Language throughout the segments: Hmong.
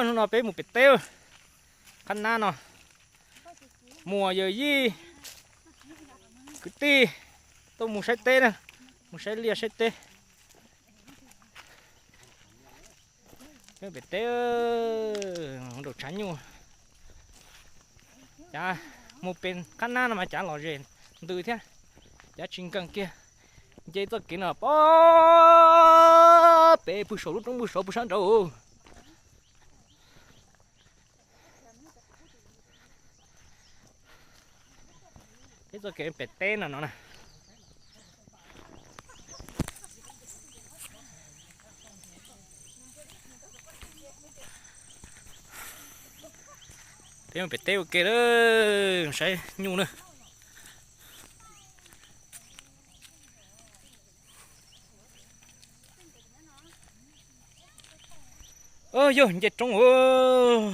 Hnub no peb mus pem teb, qab nab no, muam yawm yij kwv tij tuaj mus saib teb na, mus saib liaj saib teb. Peb pem teb, nraum tshav nyuj. Cav mus pem qab nab no mas cav lom zem ntws thiab, cav tsis nkees kiag. Nce txoj kev no pem pw saum lub roob pw saud pw sab nraud. Peb txoj kev pem teb no no na. Peb mus pem teb ua ke lawm, saib nyuj na. Yog nce roob.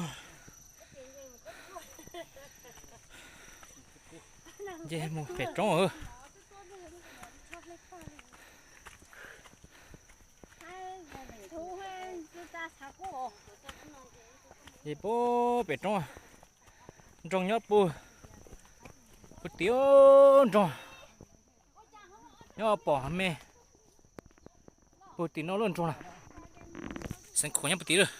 Nce mus pem roob. Ces pem roob, nroog nyob puag, puag tim nroog, nyob pom me, puag tim no lub nroog na. Xeev Khuam nyob puag tim lawm.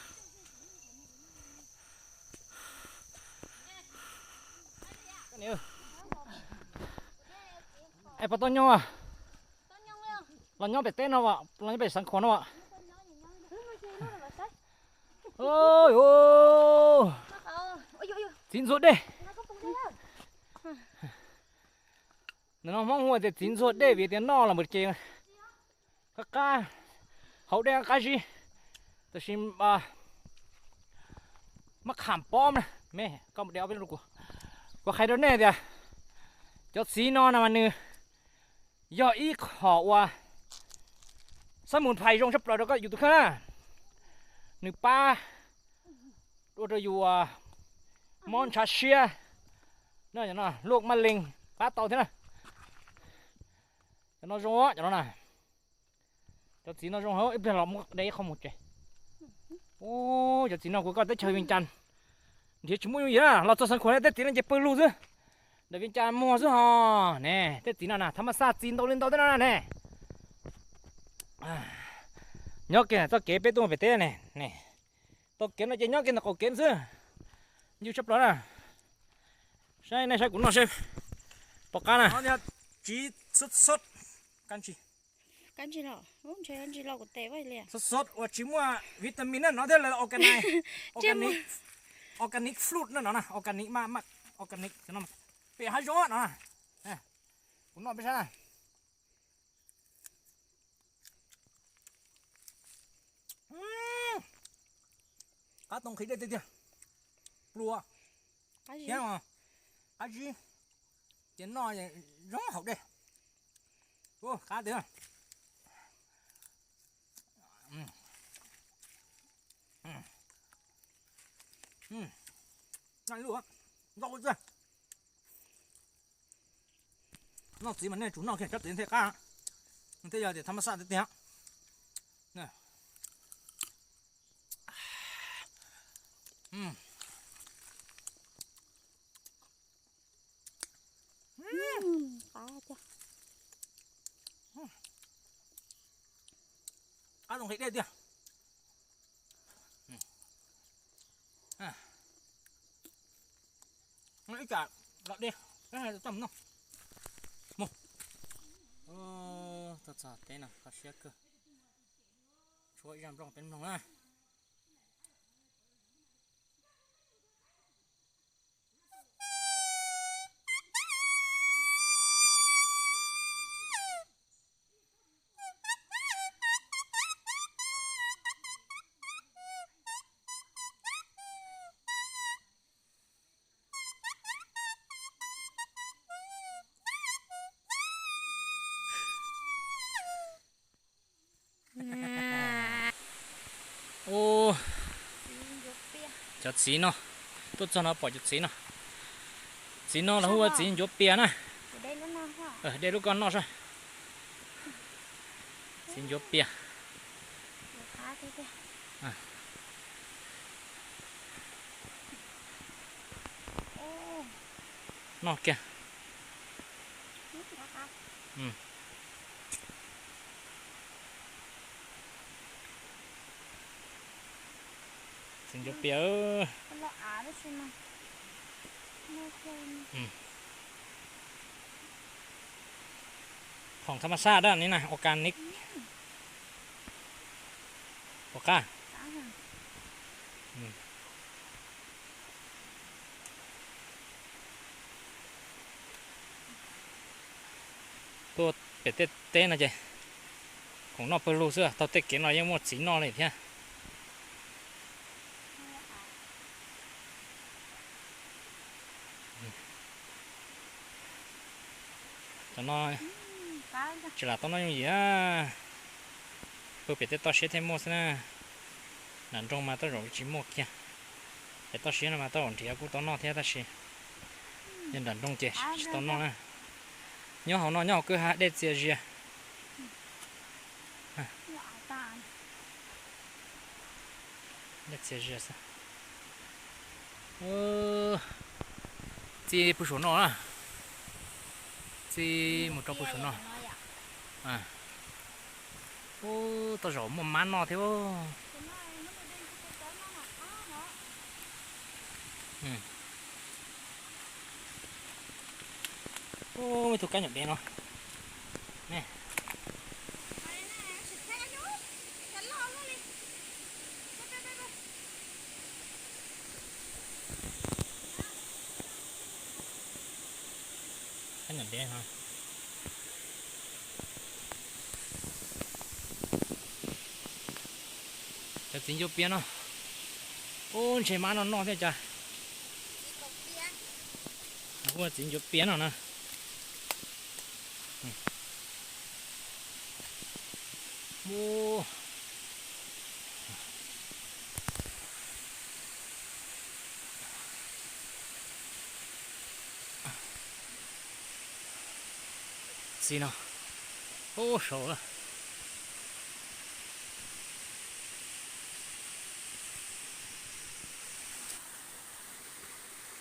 Es puas tau nyob, los nyob pem teb no, los nyob pem Xeev Khuam no. Txiv ntxuag dej. Ntawm no Hmoob hu tias txiv ntxuag dej vim tias noj los mus ces qab qab, hauv dej qab zib. Tab sis mab kham pob na, me koj mus de ob peb lub rau kuv. Kuv hais rau nej tias cov txiv no na mas nws yog ib qho uas xab mus phais zoo tshaj plaws rau koj yus tus kheej na. Nws pab ua rau yus mob ntshav siab, luaj maj lees pab tau thiab na. Cov no zoo cov no na. Cov txiv no zoo, ib pliag los muab de ib qho mus tsev. Cov txiv no kuv koj teb chaws Vias Cas nrhiav tsis muaj yooj yim na, los txog Xeev Khuam tej txiv no ces pw lug xwb. Ntawm Vias Cas muag xwb ho ne, tej txiv no na thab maj xaj txiv ntau li ntau tej no na ne. Nyob kiag txoj kev peb tuaj pem teb ne, tau kev no ces nyob kiag ntawm qaum kev xwb. Ncw tshaj plaws na. Saib nej saib kuv noj saib. Pom qab na. Tsiv xub xub, kab ntsis, xub xub uas tsis muaj vitamin na no thiaj li organic, organic fruit na no na, organic, organic, pem hav zoov no. Kuv noj peb saib na. Qab tau nqhis dej tiag tiag. Plua thiab qab zib, ces noj zoo haus dej. Qab tiag. Noj ib lub, ntau tiag. Noj txiv mas nej tsum noj kiag, tsob txiv thiaj qab, thiaj yog tias thab maj xaj tiag tiag. Qab zoo nqhis dej tiag. Ib tsam los de, txaj mus noj. Mus. Tuaj txog teb no kho siab kawg. Tshuav ib zaj nplooj peb mloog na. Cov txiv no, tuaj txog no pom cov txiv no. Txiv no lawv hu ua txiv ncuav pias na. De lub koj noj saib. Txiv ncuav pias. No kiag. Txiv ncuav pias. Khoom tham mas xaj dab ni na, organic. Ua qab. Tuaj pem tej teb no ces khoom noj pawg lug xwb, taug tej kev no yeej muaj txiv noj li thiab. Cov no tsis lam tau noj yooj yim, pw pem tej toj siab thiaj muaj xwb na. Nram nroog mas tej zaum tsis muaj kiag. Pem toj siab no mas tej zaum nrhiav kuj tau noj thiab tab sis yog nram nroog ces tsis tau noj na. Nyob hauv no nyob hauv kwj ha dej txias zias. Dej txias zias xwb. Txij pug saum no na. Txij mus rau pug saum no. Ub, tej zaum muaj mab noj thiab. Ub, ib tug kab nyuam dev no. Kab nyuam dev no. Cov txiv ncuav pias no. Ub, ntshe mab noj noj thiab cas. Ua txiv ncuav pias no na. Txiv no, ub, saud lawm.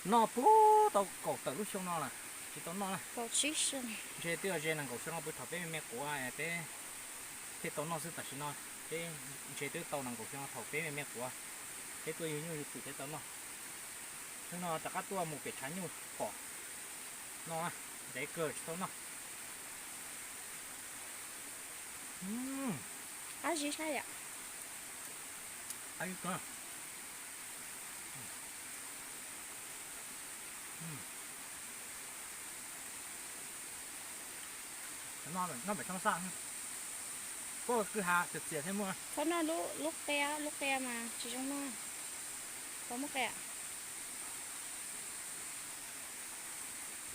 Noj puag tau kaum tawm lub xyoo no lawm tsis tau noj na. Ntshe twb ze nees nkaum xyoo no pw thaum peb me me quav peb thiaj tau noj xwb. Tam sim no peb ntshe twb tau nees nkaum xyoo thaum peb me me quav peb tuaj yug nyuj yug twm thiaj tau noj. Hnub no rov qab tuaj mus pem tshav nyuj pom no, ntev kawg tsis tau noj. Qab zib sab yom. Noj pem tshoob xaj, puag kwj ha txias txias thiab muaj. Txhob noj lub qia, lub qia mas tsis zoo noj. Tau muaj qia.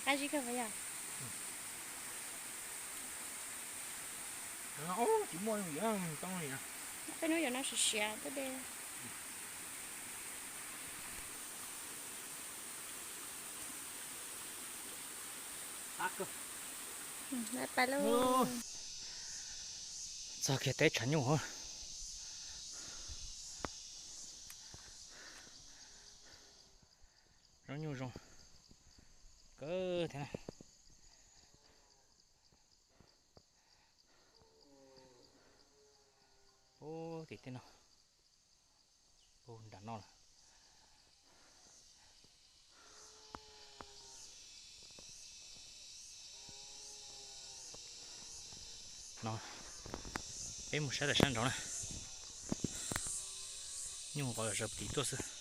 Qab zib kawg puas yog? Tsis muaj, tau li. Peb hnub yuav no siav siav tuaj de. Txog kiag teb tshav nyuj. Zoo nyuj zoo kawg thiab na. Ub, tim tej no, ub, nram no lawm. No, peb mus saib lawm sab nraud na. Nyuj qhov zaws plig tuaj xwb.